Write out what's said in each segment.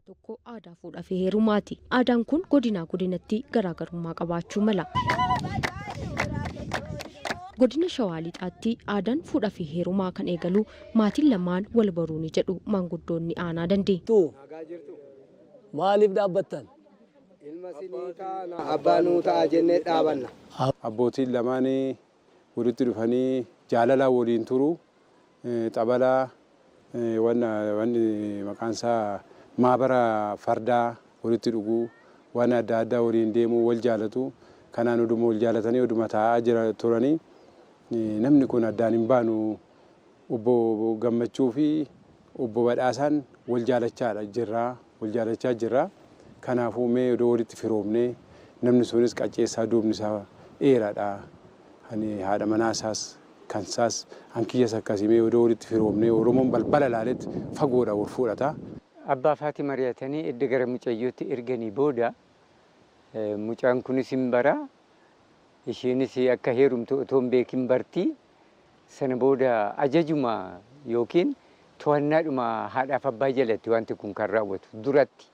Tokko aadaa fuudhaa fi heerumaati. Aadaan kun godinaa godinatti garaagarummaa qabaachuu mala. Godina Shawaa Lixaatti aadaan fuudhaa fi heerumaa kan eegalu maatiin lamaan wal baruuni jedhu maanguddoonni aanaa Dandii. Tu maaliif dhaabbattan? Ilma sinii taana, abbaa nuu ta'a jennee dhaabanna. Abbootiin lamaan walitti dhufanii jaalalaan waliin turu. Xabala, wanni maqaan isaa maabara fardaa walitti dhugu, waan adda addaa waliin deemuu, wal jaalatu. Kanaan oduma wal jaalatanii oduma taa'aa jira turanii, namni kun addaan hin baanu, obbo Gammachuu fi obbo Badhaasaan wal jaalachaadha jirra, wal jaalachaa jirra. Kanaafuu mee odoo walitti firoomnee, namni sunis qacceessaa duubni isaa dheeraadha. Ani haadha manaa isaas kan isaas an kiyyas akkasii, mee odoo walitti firoomnee. Oromoon balbala ilaaletti fagoodha wal fuudhata. Abbaa fi haati mari'atanii edda gara mucayyootti erganii booda, mucaan kunis hin bara, isheenis akka heerumtu otoo hin beekin barti. Sana booda ajajuma yookiin to'annaadhuma haadhaaf abbaa jalatti wanti kun kan raawwatu duratti.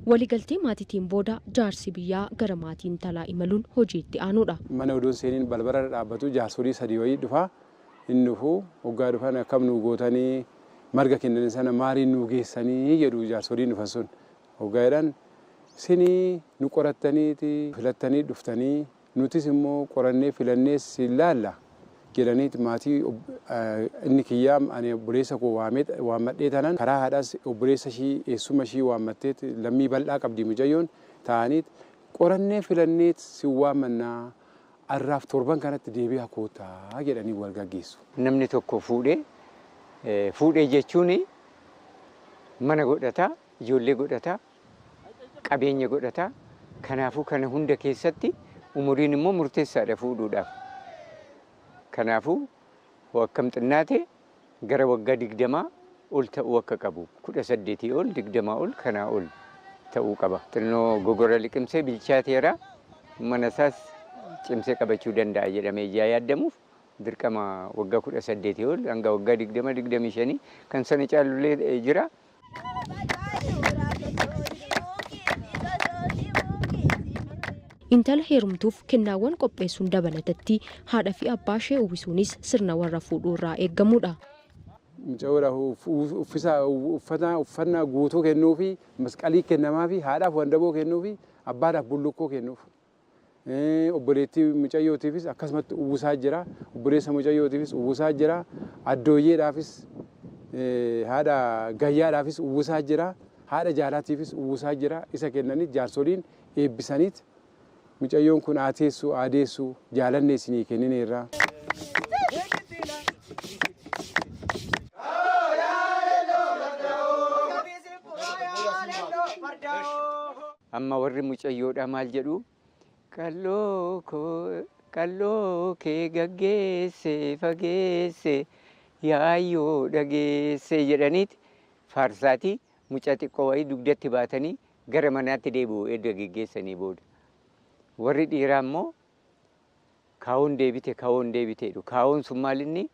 Waliigaltee maatiitiin booda jaarsi biyyaa gara maatii intalaa imaluun hojii itti aanuudha. Mana odoon seeniin balbala irra dhaabbatu, jaarsolii sadii wayii dhufa. Inni dhufu, hoggaa dhufan, "Akkam nuu gootanii? Marga kennan sana maaliin nuu geessanii?" jedhu jaarsoliin dhufan sun. Hoggaa jedhan, "Sinii nu qorattaniiti filattanii dhuftanii, nutis immoo qorannee filannees sin laalla" jedhaniiti. Maatii inni kiyyaa ani obboleessa koo waammadhee tanan, karaa haadhaas obboleessa ishii, eessuma ishii waammatteet, lammii bal'aa qabdi mucayyoon, ta'aniit qorannee filanneet sin waammannaa, arraaf torban kanatti deebi'aa koottaa jedhanii wal gaggeessu. Namni tokko fuudhee, fuudhee jechuun mana godhata, ijoollee godhata, qabeenya godhata. Kanaafuu kana hunda keessatti umuriin immoo murteessaadha fuudhuudhaaf. Kanaafuu akkam xinnaate gara waggaa 20 ol ta'uu akka qabu, 18 ol, 20 ol, kanaa ol ta'uu qaba. Xinnoo gogora liqimsee bilchaateera, mana isaas cimsee qabachuu danda'a jedhamee ijaa yaadamuuf dirqama waggaa 18 ol hanga waggaa 20, 25, kan sana caalullee jira. Intala heerumtuuf kennaawwan qopheessuun dabalatatti haadha fi abbaa ishee uwwisuunis sirna warra fuudhuu irraa eeggamudha. Mucayyoodhaaf uffisa, uffata, uffannaa guutuu kennuufi, masqalii kennamaafi, haadhaaf wandaboo kennuufi, abbaadhaaf bullukkoo kennuuf. Obboleettii mucayyootiifis akkasumatti uwwisaa jira. Obboleessa mucayyootiifis uwwisaa jira. Addooyyeedhaafis, haadha gayyaadhaafis uwwisaa jira. Haadha jaalaatiifis uwwisaa jira. Isa kennaniit jaarsoliin eebbisaniit, mucayyoon kun aateessu aadeessu jaalannee isinii kennineerra. Amma warri mucayyoodhaa maal jedhu? "Qalloo koo, qalloo kee gaggeesse fageesse, yaayyoo dhageesse" jedhaniiti faarsaatii mucaa xiqqoo wayii dugdatti baatanii gara manaatti deebi'u edda geggeessanii booda. Warri dhiiraa immoo "Kaawon deebite, kaawon deebite" jedhu. Kaawon sun maal inni?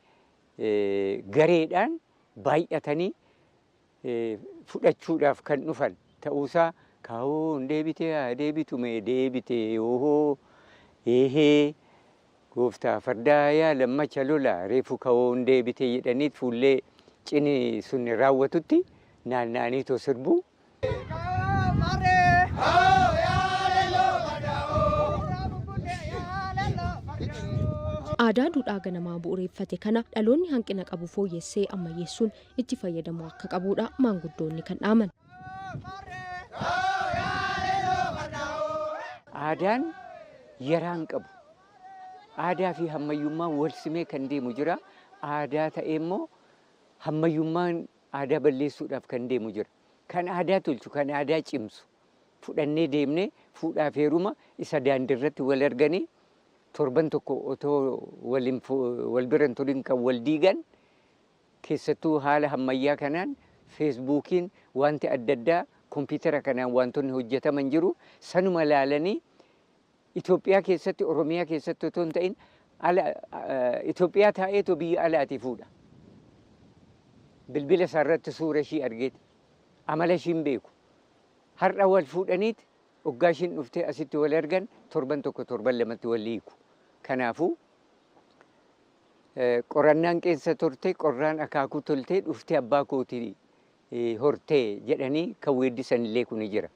Gareedhaan baay'atanii fudhachuudhaaf kan dhufan ta'uusaa, "Kaawon deebite, haa deebitu mee deebite, oohoo eehee, gooftaa fardaa yaa lammacha lola, reefu kawoon deebite" jedhanii fuullee cini sun raawwatutti naanna'anii too sirbuu. Aadaa duudhaa ganamaa bu'uureffate kana dhaloonni hanqina qabu fooyyessee ammayyeessuun itti fayyadamuu akka qabudha maanguddoonni kan dhaaman. Aadaan yaraa hin qabu. Aadaa fi hammayyummaan wal simee kan deemu jira. Aadaa ta'ee immoo hammayyummaan aadaa balleessuudhaaf kan deemu jira. Kan aadaa tolchu, kan aadaa cimsu fudhannee deemnee, fuudhaaf heeruma isa daandiirratti wal arganii torban tokko otoo wal bira hin turin kan wal diigan, keessattuu haala hammayyaa kanaan feesbuukiin, wanti adda addaa kompiitara kanaan wantoonni hojjetaman jiru, sanuma laalanii Itoophiyaa keessatti, Oromiyaa keessatti otoo hin ta'in, ala Itoophiyaa taa'eetoo biyya alaatii fuudha. Bilbila isaa irratti suura ishii argeeti. Amala ishii hin beeku. Har'a wal fuudhaniiti hoggaa ishiin dhuftee asitti wal argan torban tokko torban lamatti wal hiiku. Kanaafuu qorannaan qeensa turte, qorraan akaakuu toltee, dhuftee abbaa kootii hortee jedhanii kan weeddisan illee kun jira.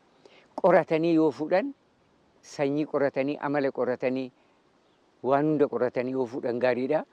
Qoratanii yoo fuudhan, sanyii qoratanii, amala qoratanii, waan hunda qoratanii yoo fuudhan gaariidha.